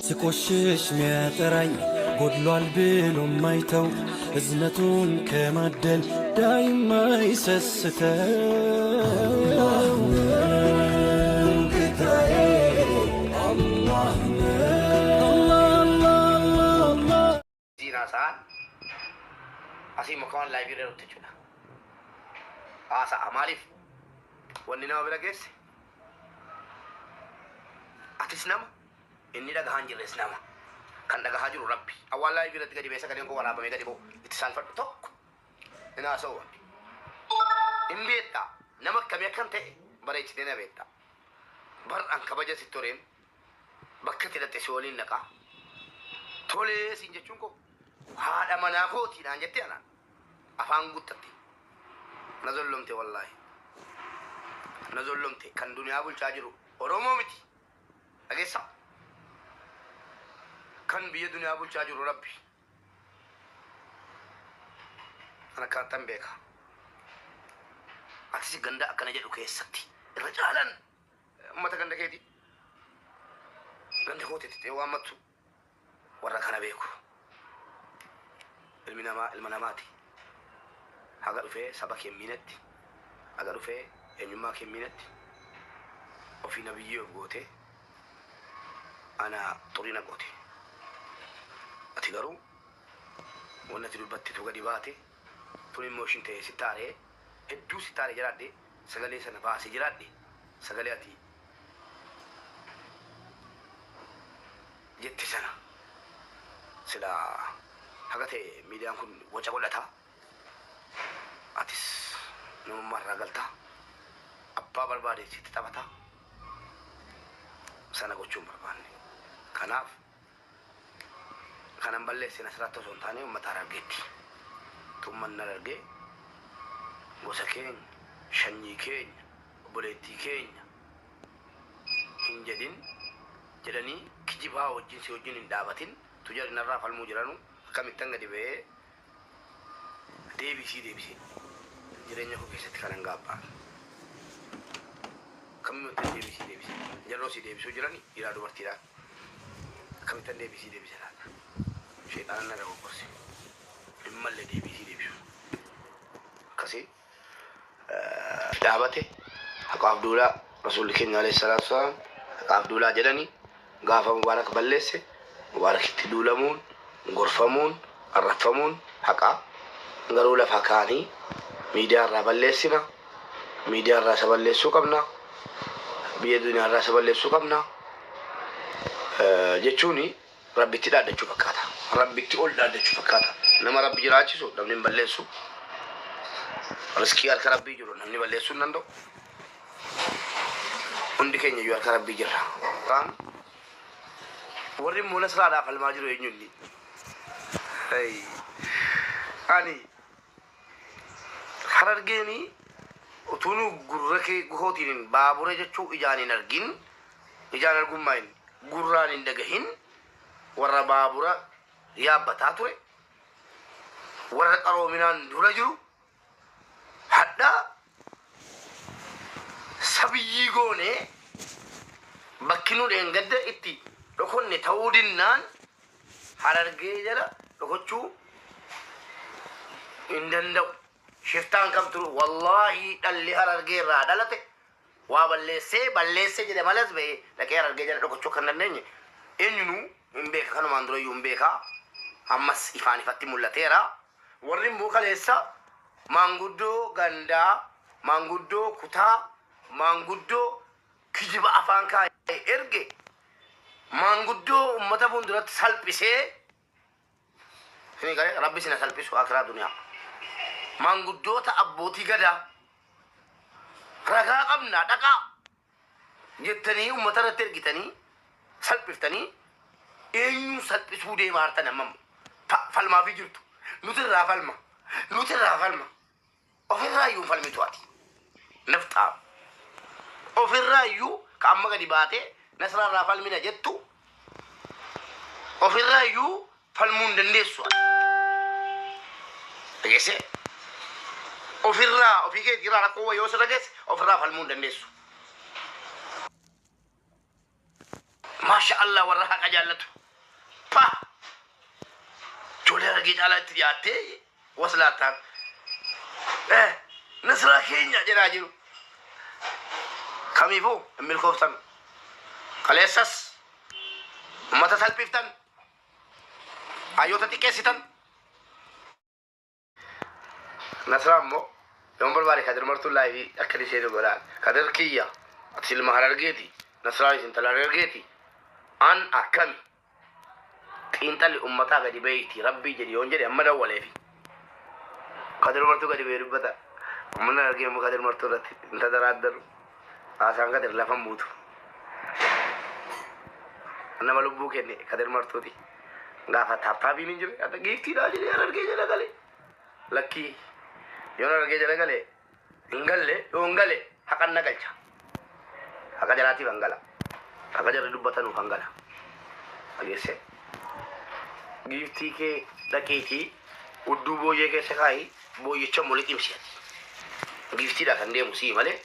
ስቆሽሽ ሚያጠራኝ ጎድሏል ብሎ ማይተው እዝነቱን ከማደል ዳይማ ይሰስተው Siin haasa'an asii muka waan live irra jirtu jechuudha. Haasa'a maaliif wanni nama bira geesse atis nama inni dhagahaa hin jirres nama kan dhagahaa jiru rabbi. Awwaan live irratti gadi ba'ee sagaleen koo waraabamee gadi ba'u itti saalfadhu tokko hin haasa'u. Hin beekta nama akkamii akkan ta'e bareechitee na beekta. Bar an kabaja sitti horeen bakka itti dhaqxe si waliin dhaqa. Tolee siin jechuun koo haadha manaa kooti naan jettee anaan afaan guuttatte. Na zollomte wallaahi. Na zollomte kan duniyaa bulchaa jiru Oromoo miti. Dhageessaa? Kan biyya duniyaa bulchaa jiru Rabbi. Kan akkanattan beeka. Atis ganda akkana jedhu keessatti irra caalaan ummata ganda keetii. Ganda kootitti ta'ee waammattu warra kana beeku. Ilmi namaa ilma namaati. Haga dhufee saba kee hin miinetti, haga dhufee eenyummaa kee hin miinetti, ofii nabiyyii of gootee ana xurii na goote. Ati garuu wanni ati dubbattetu gadi baate tun immoo ishin ta'ee sitti aaree hedduu sitti aaree jiraadhe sagalee sana baasee jiraadhe sagalee ati jette sana sila haga ta'e miidiyaan kun waca godhata atis namummaa irraa galta abbaa barbaade sitti taphata sana gochuu hin barbaanne. Kanaaf kanan balleesse Nasraatti osoo hin taane uummata Harargeetti. Uummanni Harargee gosa keenya, shanyii keenya, obboleettii keenya hin jedhin jedhanii kijibaa wajjin si wajjin hin dhaabatin tu jarri narraa falmuu jiranu akkamittan gadi ba'ee deebisii deebisee jireenya koo keessatti kanan gaabbaa. Akkamittan deebisii deebisee jarroo si deebisuu jirani dhiiraa dubartiidhaan akkamittan deebisii deebise laata? Sheexaana na dogoggorse hin malle deebisii deebisu akkasii dhaabate haqaaf duulaa rasuulli keenya alayhi salaatu wasalaam haqaaf duulaa jedhanii gaafa Mubaarak balleesse Mubaarakitti duulamuun gorfamuun arrabfamuun haqa garuu lafa kaanii miidiyaa irraa balleessina miidiyaa irraa isa balleessuu qabna biyya duniyaa irraa isa balleessuu qabna jechuun Rabbitti dhaaddachuu fakkaata. Rabbitti ol dhaaddachuu fakkaata. Nama Rabbi jiraachisu namni hin balleessu. Riskii harka Rabbii jiru namni balleessuu hin danda'u. Hundi keenya iyyuu harka Rabbii jirra. Kaan warri immoo Nasraadhaaf falmaa jiru eenyu inni? Ani Harargeeni utuu nu gurra kee kootiin hin baabura jechuu ijaan hin argin, ijaan argummaa hin gurraan hin dhagahin warra baabura yaabbataa ture, warra qaroominaan dura jiru, hadha sabiyyii goonee bakki nu dheengadda itti dhokonne ta'uu dinnaan Harargee jala dhokachuu hin danda'u. Shiftaan kam turu wallaahi dhalli Harargee irraa dhalate waa balleessee balleesse jedhe malees ba'ee dhaqee Harargee jala dhokachuu akka hin dandeenye eenyunuu hin beeka kanumaan durayyuu hin beeka ammas ifaan ifatti mul'ateera. Warri immoo kaleessa maanguddoo gandaa, maanguddoo kutaa, maanguddoo kijiba afaan kaa'e erge maanguddoo ummata fuulduratti salphisee isinii galee rabbi isin haa salphisu akiraa duniyaa maanguddoota abbootii gadaa ragaa qabnaa dhaqaa jettanii ummata irratti ergitanii salphiftanii eenyuun salphisuu deemaa jirtan amma immoo falmaafii jirtu nuti irraa falma nuti irraa falma Ofirraa iyyuu hin falmitu ati. Nafxaa. Ofirraa iyyuu ka amma gadi baatee Nasraa irraa falmina jettu ofirraa iyyuu falmuu hin dandeessu ati. Dhageessee? Ofirraa ofii keetii irraa rakkoo wayii yoo sirra geesse ofirraa falmuu hin dandeessu. Maasha Allah warra haqa jaallatu. Pa! Ijoollee Harargee caalaa itti dhiyaattee waslaattaan. Nasraa keenya jedhaa jiru. Kamiifuu hin milkooftan. Kaleessas ummata salphiftan. Hayyoota xiqqeessitan. Nasraa immoo yoon barbaade Kadir Martuu live akka inni seenu godhaan. Kadir kiyya ati ilma Harargeeti. Nasraanis intala Harargeeti. An akkami xiinxalli ummataa gadi bahiiti rabbii jedhi yoon jedhe amma dawwaleefi. Kadir Martuu gadi bahee dubbata. Ummanni Harargee immoo Kadir Martuu irratti hin tadaraaddaru. Haasaan Kadir lafa hin buutu. Nama lubbuu kenne Kadir Martuuti. Gaafa taaptaabiin hin jirre ata giiftiidhaa jedhee Harargee jala gale. Lakkii yoon Harargee jala gale hin galle yoon gale haqan na galcha. Haqa jaraatiif hangala. Haqa jarri dubbatanuuf hangala. Dhageesse. Giiftii kee dhaqiitii hudduu booyyee keessa kaa'i booyyicha immoo liqimsi ati. Giiftiidha kan deemu sii malee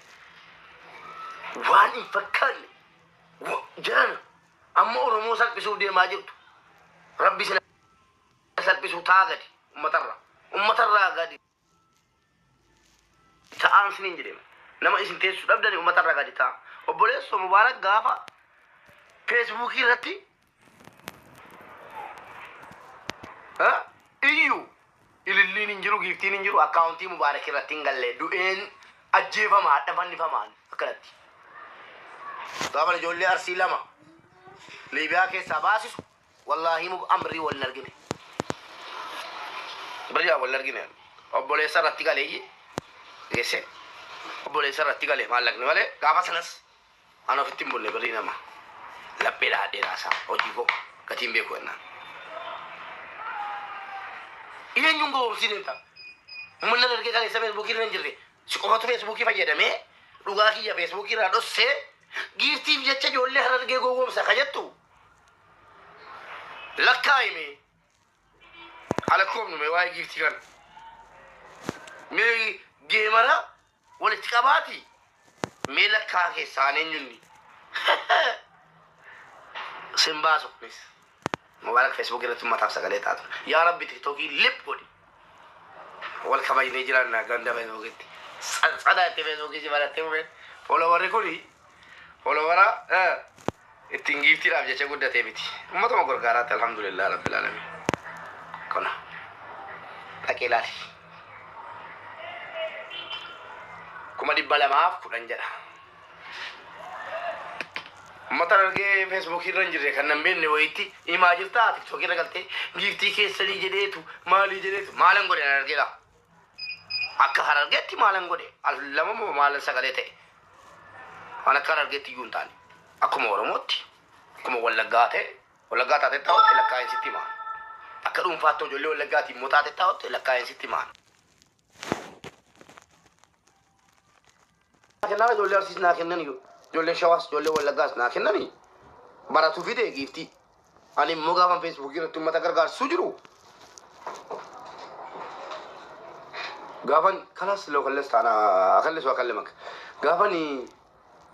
waan hin fakkaanne jiran amma Oromoo salphisuuf deemaa jirtu. Rabbi isin salphisuu taa gadi ummatarraa. Ummatarraa gadi ta'aan siniin jedhema. Nama isin teessu dhabdani ummatarraa gadi ta'a. Obboleessoo Mubaarak gaafa Feesbuukii irratti iyyu ililliin hin jiru giiftiin hin jiru akkaawuntii Mubaarak irratti hin galle du'een ajjeefama hadha fannifamaan akkanatti. Gaafa ijoollee Arsii lama Liibiyaa keessaa baasisu wallaahi amrii wal hin argine. Birrii wal argine. Obboleessa irratti galeeyyi geesse. Obboleessa irratti galee maallaqni malee gaafa sanas ana ofitti hin bulle birrii nama. Laphee dhaadhee raasaa hojii koo gatiin beeku jennaan. Eenyuun gowwoomsii deemta? Uummanni dargee kaleessa Feesbuukii irra hin jirre. Si qofatu Feesbuukii fayyadamee dhugaa kiyya Feesbuukii irraa dhossee giiftiif jecha ijoollee Harargee gowwoomsa ka jettu lakkaa'ime. Alakkoofnu mee waa'ee giiftii kana. Mee geemara walitti qabaati. Mee lakkaa keessaan eenyunni? Sin baasu kunis. Mubaarak Feesbuuk irratti ummataaf sagalee taatu. Yaa Rabbi Tiktookii lip godhi. Wal kabajnee jiraanna ganda Feesbuukitti. Tsadaa itti Feesbuukii si barattee mubeen. Followerri kuni followera ittiin giiftiidhaaf jecha guddatee miti. Ummatuma gargaaraatti alhamdulillah rabbil alamin. Kuna dhaqee ilaali. 210,000 jedha. Ummata argee Feesbuukii irra hin jirre kan nan beekne wayiitti himaa jirtaa Tiktookii irra galtee giiftii keessanii jedheetu maalii jedheetu maalan godhe nan argeedha. Akka Harargeetti maalan godhe al lama moo maalan sagalee ta'e. Waan akka Harargeetti iyyuu hin taane. Akkuma Oromootti akkuma Wallaggaa ta'e Wallaggaa taate taa'utti lakkaa'in sitti himaa. Akka dhuunfaatti ijoollee Wallaggaati immoo taate taa'utti lakkaa'in sitti himaa. Kennaa ijoollee Arsiis naa kennan iyyuu. Ijoolleen Shawaas ijoollee Wallaggaas naa kennani. Baratu fide giiftii. Ani immoo gaafan Feesbuukii irratti uummata gargaarsisuu jiru. Gaafan kalas loo kalles taana akallesu akallemak. Gaafan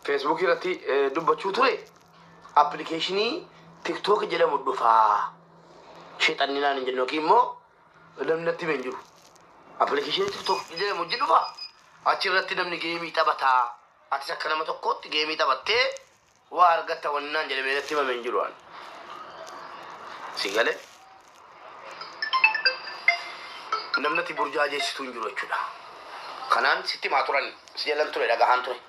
Feesbuukii irratti dubbachuu ture appilikeeshinii TikTok jedhamu dhufaa. Sheexanni naan hin jennu yookiin immoo namni natti hime hin jiru. Appilikeeshinii TikTok jedhamu hojii dhufa. Achi irratti namni geemii taphataa. Atis akka nama tokkootti geemii taphattee waa argatta wannaan jedhamee natti himame hin jiru. Si galee namni ati burjaajeessitu hin jiru jechuudha. Kanaan sitti himaa turan si jalan ture dhagahaan ture.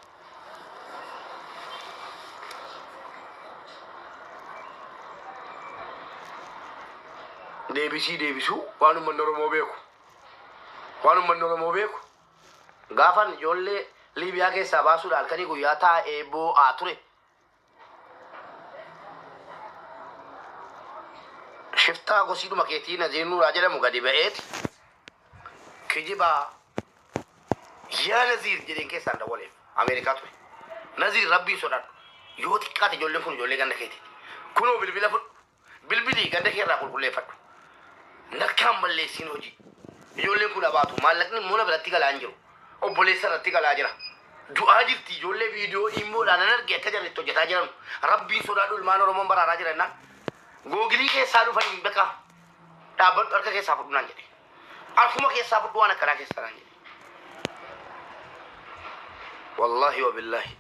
Deebisii deebisuu waan uummanni Oromoo beeku. Waan uummanni Oromoo beeku. Gaafan ijoollee Liibiyaa keessaa baasuudhaan halkanii guyyaa taa'ee boo'aa ture. Shiftaa gosiidhuma keetii Naziir Nuuraa jedhamu gadi ba'eeti. Kijibaa yaa Naziir jedheen keessaan dawwaleef Ameerikaa ture. Naziir rabbiin sodaadhu. Yoo xiqqaate ijoolleen kun ijoollee ganda keetiiti. Kunoo bilbila fudhu. Bilbilii ganda kee irraa qulqulleeffadhu. Nakkaan balleessiin hojii. Ijoolleen kun abaatu maallaqni immoo na biratti galaa hin jiru. Obboleessa irratti galaa jira. Du'aa jirti ijoollee viidiyoo immoodhaan nan arge akka jarri itti hojjetaa jiran. Rabbiin sodaadhu ilmaan Oromoon baraaraa jiran naan. Googilii keessaa dhufanii bakka dhaabbadhu harka keessaa fudhu naan jedhe. Harkuma keessaa fudhu waan akkanaa keessaa naan jedhe. Wallaahi wa billaahi.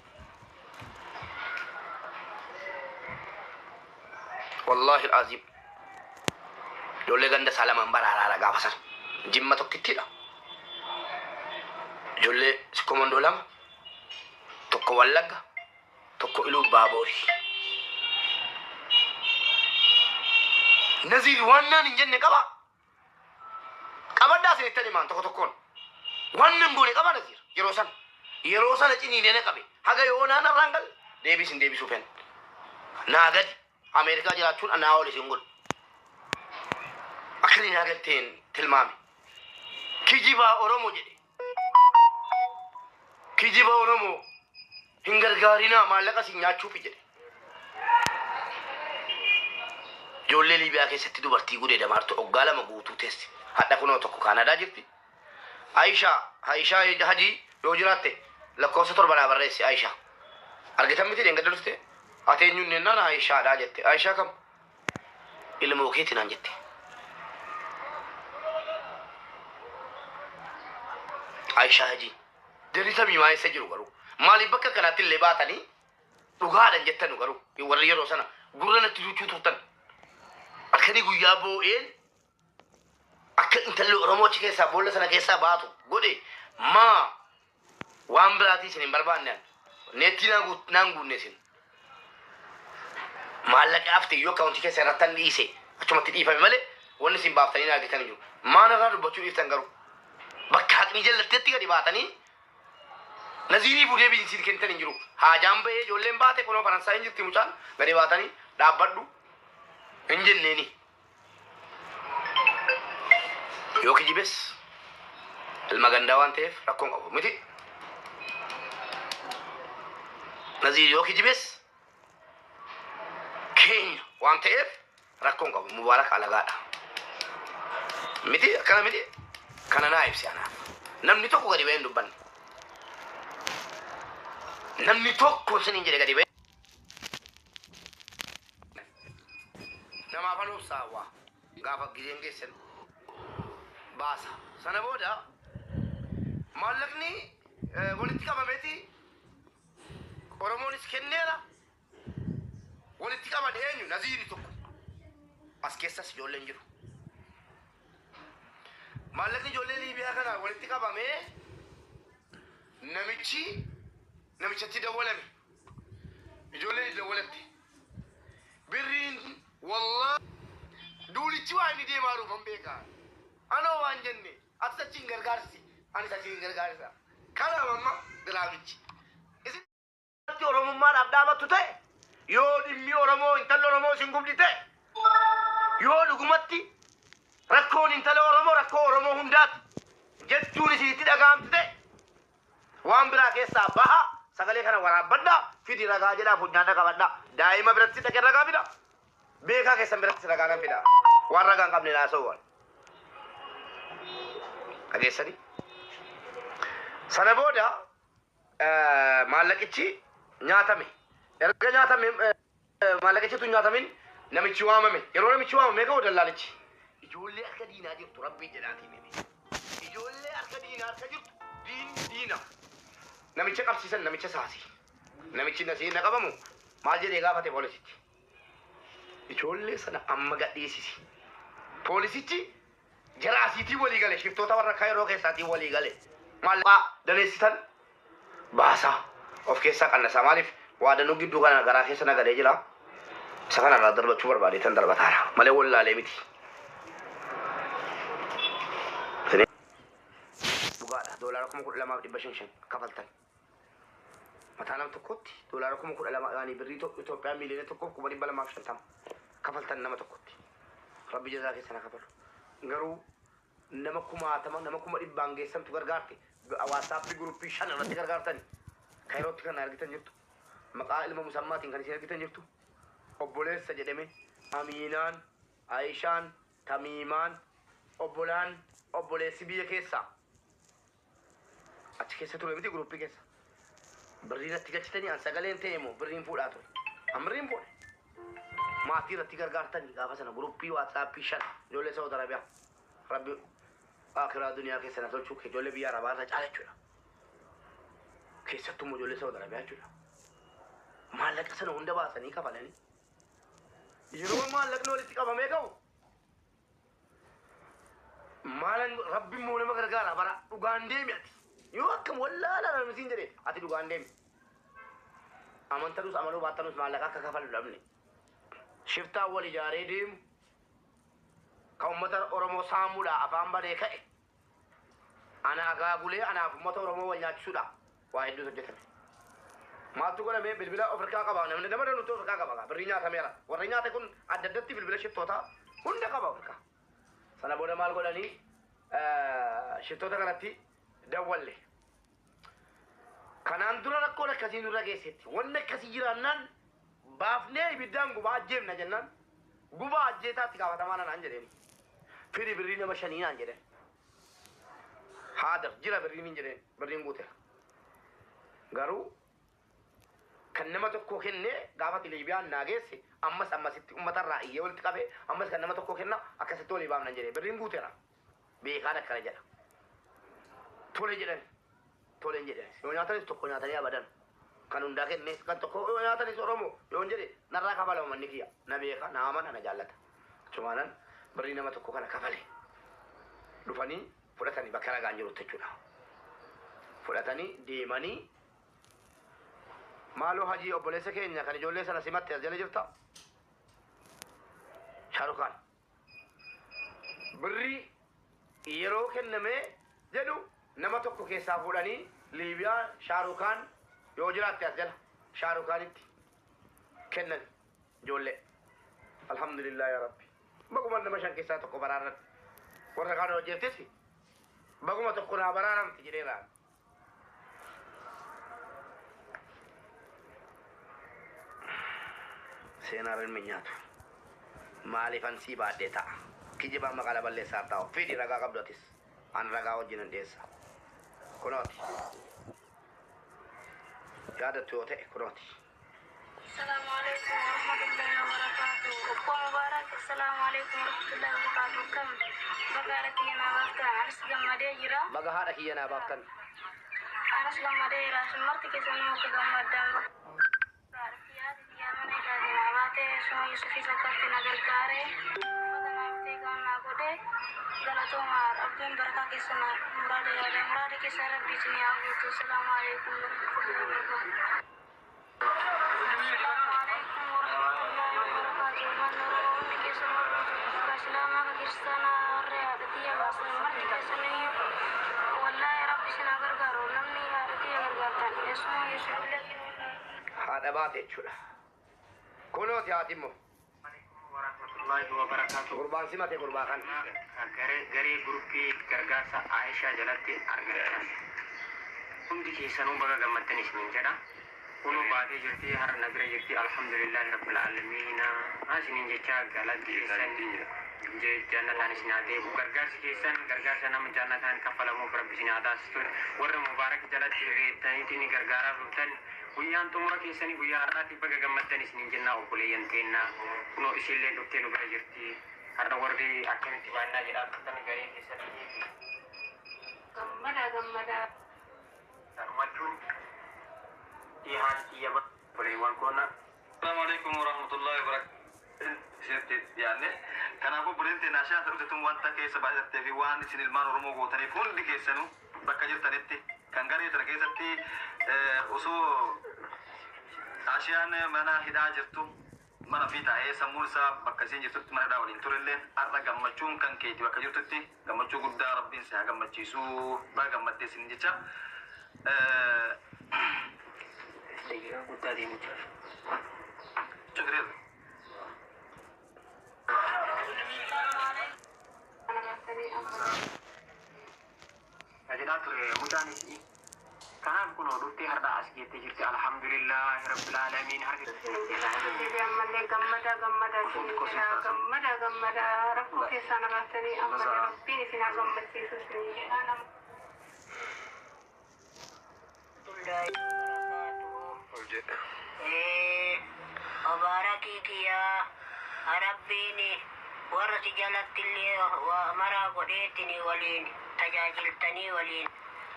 Wallaahi al'aziim. Ijoollee ganda isaa lamaan baraaraara gaafa sana. Jimma tokkittiidha. Ijoollee komandoo lama. Tokko Wallagga. Tokko Iluu Baaboori. Naziir waan naan hin jenne qaba. Qabadhaa isinittan himaan tokko tokkoon. Waan nan goone qaba Naziir yeroo sana. Yeroo sana ciniinee na qabe. Haga yoonaa narraan galle deebii isin deebisuu fen. Naa gadi. Ameerikaa jiraachuun naa ol isin godhu. Akka inni naa galteen tilmaame. Kijibaa Oromoo jedhe. Kijiba Oromoo hin gargaarinaa maallaqa isin nyaachuufi jedhe. Ijoollee Liibiyaa keessatti dubartii gudeedamaartu oggaa 2 guutuu teessi. Hadha kunoo tokko Kaanadaa jirti. Ayishaa, Ayishaa Hajii yoo jiraatte lakkoofsa 7 naa barreessi Ayishaa. Argitan miti dheengadda dhufte? Ati eenyuun jennaan Ayishaadha jette. Ayishaa kam? Ilmoo keeti naan jette. Ayishaa Hajii. Jarri tamiimaa eessa jiru garuu? Maaliif bakka kanaatti illee baatanii dhugaadhan jettanu garuu warri yeroo sana gurra natti duuchuu turtan. Halkanii guyyaa boo'een akka intalli Oromoo achi keessaa boolla sana keessaa baatu godhe maa waan biraatii isin hin barbaanne an. Neettii naa guut- naan guunne isin. Maallaqa hafte iyyuu akkaawuntii keessa irrattan dhiise achumatti dhiifame malee wanni isin baaftanii naa argitan hin jiru. Maa narraa dubbachuu dhiiftan garuu? Bakka haqni jallattetti gadi baatanii Naziirii fuudhee biizinsiin kennitan hin jiru. Haajaan bahee ijoolleen baate kunoo Faransaayiin jirti mucaan gadi baatanii dhaabbadhu hin jenneeni. Yoo kijibes ilma gandaa waan ta'eef rakkoon qabu miti. Naziir yoo kijibes keenya waan ta'eef rakkoon qabu. Mubaarak alagaadha. Miti akkana miti kana naa ibsi anaaf. Namni tokko gadi bahee hin dubbanne. Namni tokko isiniin jedhe gadi bahee namaaf an obsaa waa gaafa gizeen geessan baasa. Sana booda maallaqni walitti qabameeti Oromoonis kenneera. Walitti qaban eenyu? Naziiri tokko. As keessas ijoolleen jiru. Maallaqni ijoollee Liibiyaa kana walitti qabamee namichi namichatti dawwalame. Ijoolleen dawwalatte. Birriin wallaahi duulichi waa inni deemaa jiruuf an beeka. Anoo waan jenne atis achiin gargaarsi anis achiin gargaarsa. Kanaaf amma diraamichi. Isin irratti Oromummaadhaaf dhaabattu ta'e, yoo dhimmi Oromoo intalli Oromoo isin gubdi ta'e, yoo dhugumatti rakkoon intala Oromoo rakkoo Oromoo hundaati jechuun isinitti dhaga'amti ta'e, waan biraa keessaa bahaa sagalee kana waraabbadhaa fidi ragaa jedhaa funyaan qabadhaa. Daa'ima biratti dhaqee ragaa fida. Beekaa keessan biratti ragaa nan fida. Waan ragaa hin qabne naasa'u waan. Dhageessanii? Sana booda maallaqichi nyaatame. Erga nyaatame maallaqichi utuu hin nyaatamin namichi waamame. Yeroo namichi waamame ga'u dallaalichi. Ijoollee harka diinaa jirtu rabbii jedhaatii miti. Ijoollee harka diinaa harka jirtu diinni diina. Namicha qabsiisan namicha saasi. Namichi nasii na qabamu maal jedhee gaafate poolisichi. Ijoollee sana amma gadhiisisi. Poolisichi Jara asiitiin walii gale, shiftoota warra Kaayiroo keessaatiin walii gale. Maallaqa daneessitan baasaa, of keessaa qannasaa. Maaliif waa danuu gidduu kana garaa keessa na galee jira. Isa kana irraa darbachuu barbaadeetan darbataara malee wallaalee miti. Dhugaadha doolaara 12,500 shan kafaltan. Mataa nama tokkotti doolaara 12,000 yaani birrii Itoophiyaa miiliyoona tokkoof 250,000 kafaltan nama tokkotti. Rabbi jazaa keessan haa kafalu. Garuu nama kumaatama nama kuma dhibbaan geessantu gargaarte. Waatsaappii guruppii 5 irratti gargaartani. Kairootti kan argitan jirtu. Maqaa ilma musammaatiin kan isin argitan jirtu. Obboleessa jedhame Amiinaan, Ayishaan, Tamiimaan, obbolaan, obboleessi biyya keessaa. Achi keessa ture miti guruppii keessa. Birrii natti galchitanii an sagaleen ta'e immoo birriin fuudhaa ture. An birriin fuudhe. Maatii irratti gargaartanii gaafa sana guruppii WhatsAppii 5 ijoollee Saudi Arabiyaa. Rabbi akiraa duniyaa keessa na tolchuu ijoollee biyya Arabaa irra caala jechuudha. Keessattuu immoo ijoollee Saudi Arabiyaa jechuudha. Maallaqa sana hunda baasanii kafalanii. Yeroo maallaqni walitti qabamee ga'u maalan rabbi immoo nama gargaara bara dhugaan deemi ati. Yoo akkam wallaalaa namni siin jedhe ati dhugaan deemi. Amantanus amanuu baattanus maallaqa akka kafalu dhabne. Shiftaan wal ijaaree deemu kan uummata Oromoo saamuudha afaan banee ka'e. Ana agaagulee anaaf uummata Oromoo wal nyaachisuudha waa hedduutu hojjetame. Maaltu godhame bilbila of harkaa qaba namni nama danuutu of harkaa qaba birrii nyaatameera. Warri nyaate kun adda addatti bilbila shiftootaa hunda qaba of harkaa. Sana booda maal godhanii shiftoota kanatti dawwalle. Kanaan dura rakkoon akkasii nurra geessetti. Wanni akkasii jiraannaan baafnee ibiddaan gubaa ajjeefna jennaan gubaa ajjeetaatti gaafatamaa naan jedheen. Firi birrii nama shanii naan jedheen. Haadar jira birriin hin jedheen birriin guuteera. Garuu kan nama tokko kennee gaafa Liibiyaan naa geesse ammas ammasitti uummatarraa iyyee walitti qabee ammas kan nama tokko kenna akkasitti walii baafna jedhee birriin guuteera. Beekaan akkana jedha. Tole jedhan. Tole jedhan. Yoo nyaatanis tokko nyaatanii abadan. Kan hundaa kenne kan tokko yoo nyaatanis Oromoo yoo jedhe narraa kafalama manni kiyya. Na beeka na amana na jaallata. Achumaanan birrii nama tokko kana kafale. Dhufanii fudhatanii bakka ragaan jirutti jechuudha. Fudhatanii deemanii maaloo hajii obboleessa keenya kan ijoollee sana simatte as jala jirta. Shaarukaan birrii yeroo kenname jedhu nama tokko keessaa fuudhanii Liibiyaa Shaarukaan yoo jiraatte as jala Shaarukaanitti kennan ijoollee. Alhamdulillah yaa Rabbi. Baguma nama 5 keessaa tokko baraaran. Warra kaan hojjettis baguma tokko naa baraaramti jedheera. Seenaa ilmi nyaatu. Maaliifan sii baadhee ta'a? Kijibaan maqaa balleessaa taa'u. Fidi ragaa qabdu atis. An ragaa wajjin hin dhiyeessa. Kunooti. Yaadattu yoo ta'e kunooti. Assalamu alaikum warahmatullahi wabarakatuh. Obbo Mubarak, assalamu alaikum warahmatullahi wabarakatuh. Kam baga haadha kiyya naa baaftan. Anis gammadee jira. Baga haadha kiyya naa baaftan. Anis gammadee jira. Marti keessanuu akka gammaddan. Haadha kiyya mana hidhaatii naa baate suma Yusufis akkatti na gargaare. Uffata naa bitee gaan naa godhe. Galatooma Rabbiin barakaa keessa naa muraada yaada. Muraada keessa Rabbi isin haa guutu. Assalamu alaikum warahmatullahi wabarakatuh. Assalamu alaikum warahmatullahi wabarakatuh. Manni Oromoo hundi keessan warra Islaamaa ka Kiristaanaa warra haadha tiyya baasan marti keessaniyyuu wallaahi Rabbi isin haa gargaaru. Namni haadha tiyya gargaartan eessuma Yusuf illee Haadha baate jechuudha. Kunooti haati immoo. Warahmatullahi wabarakatuh. Gurbaan simate gurbaa kan. Garee guruppii gargaarsa Aayishaa jalatti argatan. Hundi keessanuu baga gammaddan isiniin jedha. Kunoo baatee jirti har'a na bira jirti alhamdulillahi rabbil aalamiin. Isiniin jecha galatti keessan jannataan isin haa deebi'u. Gargaarsi keessan gargaarsa nama jannataan kaffalamuuf rabbi isin haa taasisu. Warra Mubaarak jalatti hiriirtaniitiin gargaaraa dhuftan guyyaan xumura keessanii guyyaa har'aatti baga gammaddan isiniin jennaa obboleeyyan teennaa. Kunoo isiillee dhuftee nu bira jirti. Har'a warri akkamitti baannaa jedhaa dhuftan garee keessatti. Gammada gammada. Sanumachuun dhihaan xiyya obboleewwan koona. Assalamu alaikum warahmatullahi wabarakatuh. Isinitti dhiyaanne. Kanaafuu obboleen teenya Ashaa ta'u tun wanta keessa baay'attee fi waan isin ilmaan Oromoo gootaniif hundi keessanuu bakka jirtanitti kan garee tana keessatti osoo Ashaan mana hidhaa jirtu mana fi taa'ee sammuun isaa bakka isiin jirtutti mana hidhaa waliin turellee har'a gammachuun kan keeti bakka jirtutti gammachuu guddaa rabbiin si haa gammachiisuu baga gammaddee isin jecha. Daqiiqaa guddaa deemu jira. Shukriya. Jedhaa ture mucaan isii. Kanaaf kunoo dhuftee har'a as geettee jirti. Alhamdulillahi rabbil aalamiin. Harka Ammallee gammada gammada gammada gammada rakkoo keessaa na baastanii ammallee Rabbiin isin haa gammachiisu isin jedha nama. jedhe. Mubaarakii kiyyaa, Rabbiin warra si jalatti illee waa maraa godheettini waliin tajaajiltanii waliin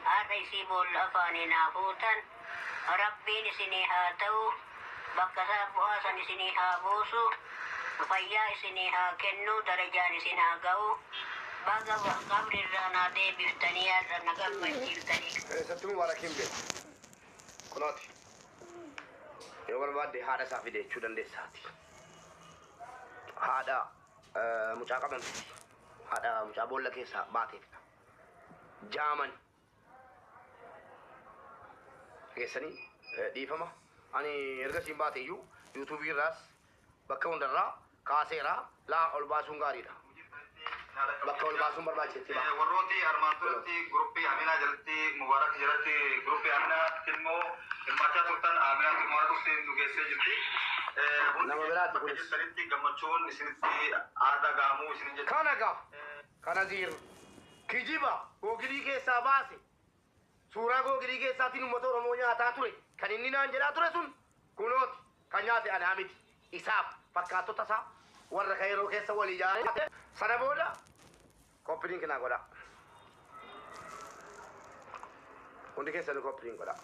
har'a isii boolla afaanii naa fuutan, Rabbiin isinii haa ta'u, bakka isaa bu'aa san isinii haa buusu, fayyaa isinii haa kennu, darajaan isin haa ga'u. Baga qabri irraa naa deebiftanii har'a na gammachiiftanii. Keessatti Mubaarakiin beeku. Kunooti. Yoo barbaadde haadha isaa fide jechuu dandeessaati. Haadha mucaa qabamti. Haadha mucaa boolla keessaa baateefidha. Jaaman. Geessanii dhiifama. Ani erga siin baate iyyuu yuutuubii irraas bakka hundarraa kaaseera, laa ol baasuun gaariidha. Bakka ol baasuun barbaachisetti ba'a. Warrooti armaan duratti guruppii Aminaa jalatti, Mubaarak jalatti, guruppii Aminaatti immoo hirmaachaa turtan, Aminaatu Mubaarak Hussein nu geessee jirti. Hundi Nama biraati bakka kunis. jirtanitti gammachuun isinitti haa dhaga'amu isinin jecha. Kana gaa kana ziir kijiba googilii keessaa baase, suuraa googilii keessaatiin uummata Oromoo nyaataa ture, kan inni naan jedhaa ture sun kunooti. Kan nyaate anaa miti, isaaf fakkaattota isaa warra kan yeroo keessa walii ijaaree. Sana booda copy link naa godhaa. Hundi keessanuu copy link godhaa.